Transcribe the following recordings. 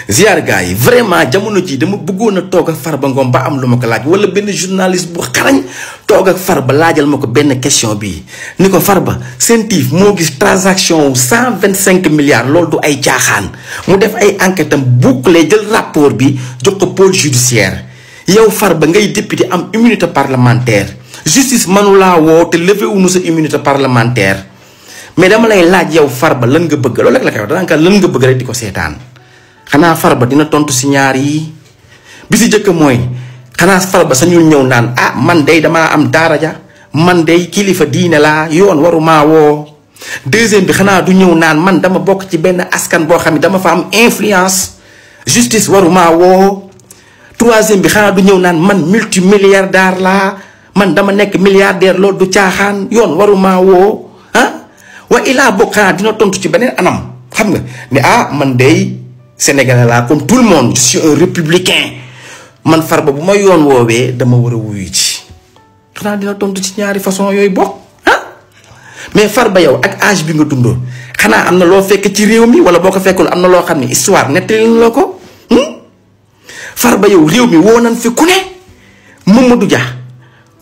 ziar gars yi vraiment jamono ji dama bëggoon a toog ak Farba Ngom ba am lu ma ko laaj wala benn journaliste bu xarañ toog ak Farba laajal ma ko benn question bii ni ko Farba Sen TV moo gis transaction 125 milliards loolu du ay caaxaan mu def ay enquête am bouclé jël rapport bi jox ko pôle judiciaire yow Farba ngay député am immunité parlementaire justice manulaa woo te levé wuñu sa immunité parlementaire mais dama lay laaj yow Farba lan nga bëgg loolu rek la koy wax danaka lan nga bëgg rek di ko seetaan xanaa Farba dina tontu si ñaar yi bi si jëkk mooy xanaa Farba sañul ñëw naan ah man day damaa am daraja man day kilifa diine laa yoon waruma woo deuxième bi xanaa du ñëw naan man dama bokk ci benn askan boo xam ne dama fa am influence justice waruma woo troisième bi xanaa du ñëw naan man multimilliardaire laa man dama nekk milliardaire loolu du caaxaan yoon waruma woo wa ilaa bokk xanaa dina tontu ci beneen anam xam nga ne ah man day Sénégalais laa comme tout le monde je suis un républicain man Farba bu ma yoon woowee dama war a wuyu ci xanaa dina tontu ci ñaari façon yooyu bokk mais Farba yow ak âge bi nga dundoo xanaa am na loo fekk ci réew mi wala boo ko fekkul am na loo xam ne histoire nettali na la ko Farba yow réew mi woo nañ fi ku ne Mamadou Dia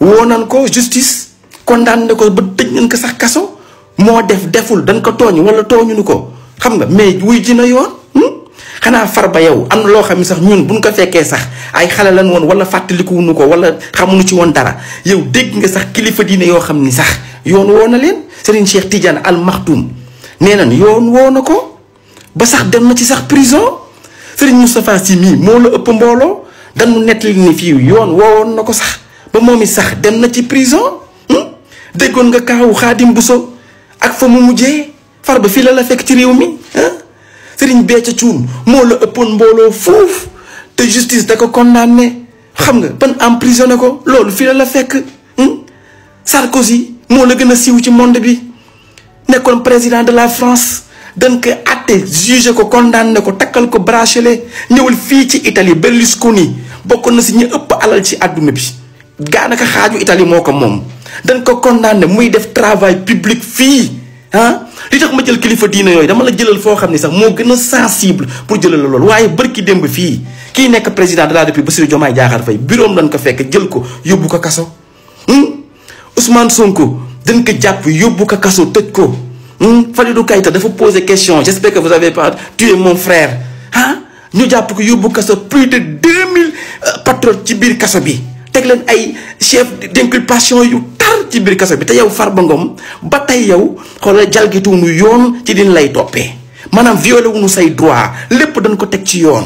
woo nañ ko justice condamné ko ba tëj nañ ko sax kaso moo deful dañ ko tooñ wala tooñuñu ko xam nga mais wuy ji na yoon xanaa Farba yow am na loo xam ne sax ñun buñ ko fekkee sax ay xale lan woon wala fàttalikuwuñu ko wala xamuñu ci woon dara yow dégg nga sax kilifa diine yoo xam ni sax yoon woo na leen Serigne Cheikh Tidiane Al Maktoum nee nañ yoon woo na ko ba sax dem na ci sax prison Serigne Moustapha Sy mii moo la ëpp mbooloo dañu nettali ni fii yoon woowoon na ko sax ba moom it sax dem na ci prison déggoon nga kaawu Xaadim Buso ak fa mu mujjee Farba fii la fekk ci réew mi Serigne Béthio Thioune moo la ëppoon mbooloo foofu te justice da ko condamné xam nga ban emprisonné ko loolu fii la fekk Sarkozy moo la gën a siiw ci monde bi nekkoon président de la France dañ ko àtte jugé ko condamné ko takkal ko bracelet ñëwal fii ci Italie Berlusconi bokkoon na si ñu ëpp alal ci àdduna bi gaanaka xaaju Italie moo ko moom dañ ko condamné muy def travail public fii li tax ma jël kilifa diina yooyu dama la jëlal foo xam ne sax moo gën a sensible pour jëlal la loolu waaye bërki démb fii kii nekk président de la République Bassirou Diomaye Diakhar Faye bureau dañ ko fekk jël ko yóbbu ko kaso Ousmane Sonko dañ ko jàpp yóbbu ko kaso tëj ko Fadilou Keïta dafa poser question j'espère que vous avez pas tué mon frère ñu jàpp ko yóbbu kaso plus de 2000 patriotes ci biir kaso bi teg leen ay chef d'inculpation yu tar ci biir kaso bi te yow Farba Ngom ba tey yow xoolal jalgituwunu yoon ci din lay toppee maanaam violé wuñu say droit lépp dañ ko teg ci yoon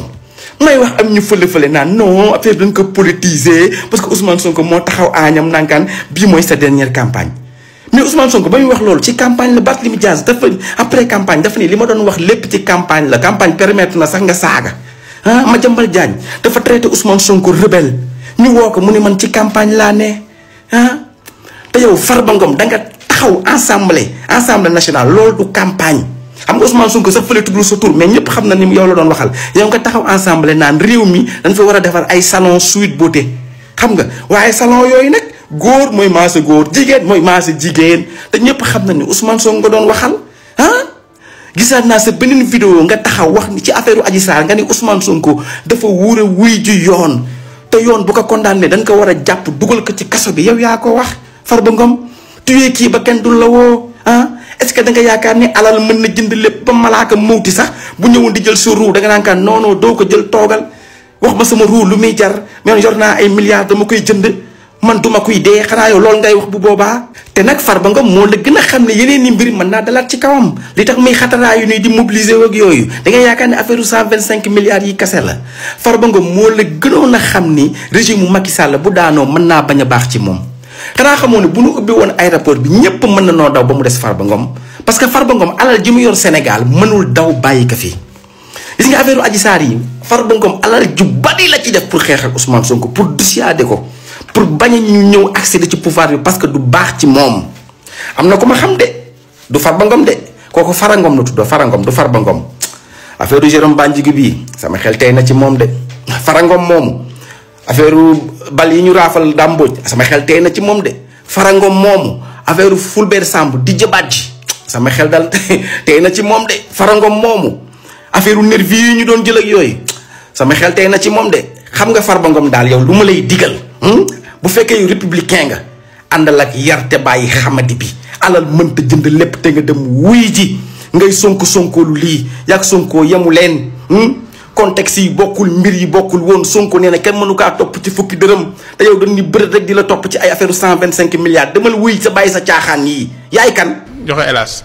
may wax am ñu fële-fële naan non affaire dañ ko politiser parce que Ousmane Sonko moo taxaw aañam nankaan bii mooy sa dernière campagne mais Ousmane Sonko ba muy wax loolu ci campagne la Barthélémy Dias dafa après campagne dafa ni li ma doon wax lépp ci campagne la campagne permettre na sax nga saaga Madiambal Diagne dafa traité Ousmane Sonko rebelle ñu woo ko mu ne man ci campagne laa ne te yow Farba Ngom da nga taxaw assemblée nationale loolu du campagne xam nga Ousmane Sonko sax fële tuddul sa tur mais ñëpp xam na ni yow la doon waxal yow nga taxaw assemblée naan réew mi dañ fa war a defar ay salon Sweet Beauté xam nga waaye salon yooyu nag góor mooy maasa góor jigéen mooy maasa jigéen te ñëpp xam na ni Ousmane Sonko nga doon waxal gisaat naa sa beneen vidéo nga taxaw wax ni ci affaire Adji Sarr nga ni Ousmane Sonko dafa wuure wuy ji yoon te yoon bu ko condamné dañ ko war a jàpp dugal ko ci kaso bi yow yaa ko wax Farba Ngom tuyee kii ba kenn dul la woo est-ce que da nga yaakaar ni alal mën na jënd lépp ba malaaka mawti sax bu ñëwoon di jël sa ruu da nga naan kaan non doo ko jël toogal wax ma sama ruu lu muy jar mais yor naa ay milliards dama koy jënd man duma koy dee xanaa yow loolu ngay wax bu boobaa te nag Farba Ngom moo la gën a xam ne yeneen ni mbir mën naa dalaat ci kawam li tax muy xataraayu nii di mobiliser ak yooyu da ngay yaakaar ne affaire 125 milliards yi kase la Farba Ngom moo la gënoon a xam ni régime mu Macky Sall bu daanoo mën naa bañ a baax ci moom xanaa xamoo ne bu ñu ubbi woon aéroport bi ñépp mën na noo daw ba mu des Farba Ngom parce que Farba Ngom alal ji mu yor Sénégal mënul daw bàyyi ko fi gis nga affaire Adji Sarr yi Farba Ngom alal ju bari la ci def pour xeexal Ousmane Sonko pour dissuader ko pour bañ a ñu ñëw accéder ci pouvoir bi parce que du baax ci moom am na ko ma xam de du Farba Ngom de kooku Fara Ngom la tudd Fara Ngom du Farba Ngom affaire Jérôme Bandiaky bii sama xel tey na ci moom de Fara Ngom moomu affaire bal yi ñu raafal dàmbooj sama xel tey na ci moom de Fara Ngom moomu affaire Fulbert Samb di jëbaat ji sama xel dal tey na ci moom de Fara Ngom moomu affaire nervi yi ñu doon jël ak yooyu sama xel tey na ci moom de xam nga Farba Ngom daal yow lu ma lay digal bu fekkee yow républicain nga àndal ak yar te bàyyi xamadi bi alal mënta jënd lépp te nga dem wuy ji ngay sonko lii yàgg sonko yemu leen contexte yi bokkul mbir yi bokkul woon sonko nee na kenn mënu kaa topp ci fukki dërëm te yow dañ ni bërët rek di la topp ci ay affaire 125 milliards demal wuy sa bàyyi sa caaxaan yi yaay kan joxe hélas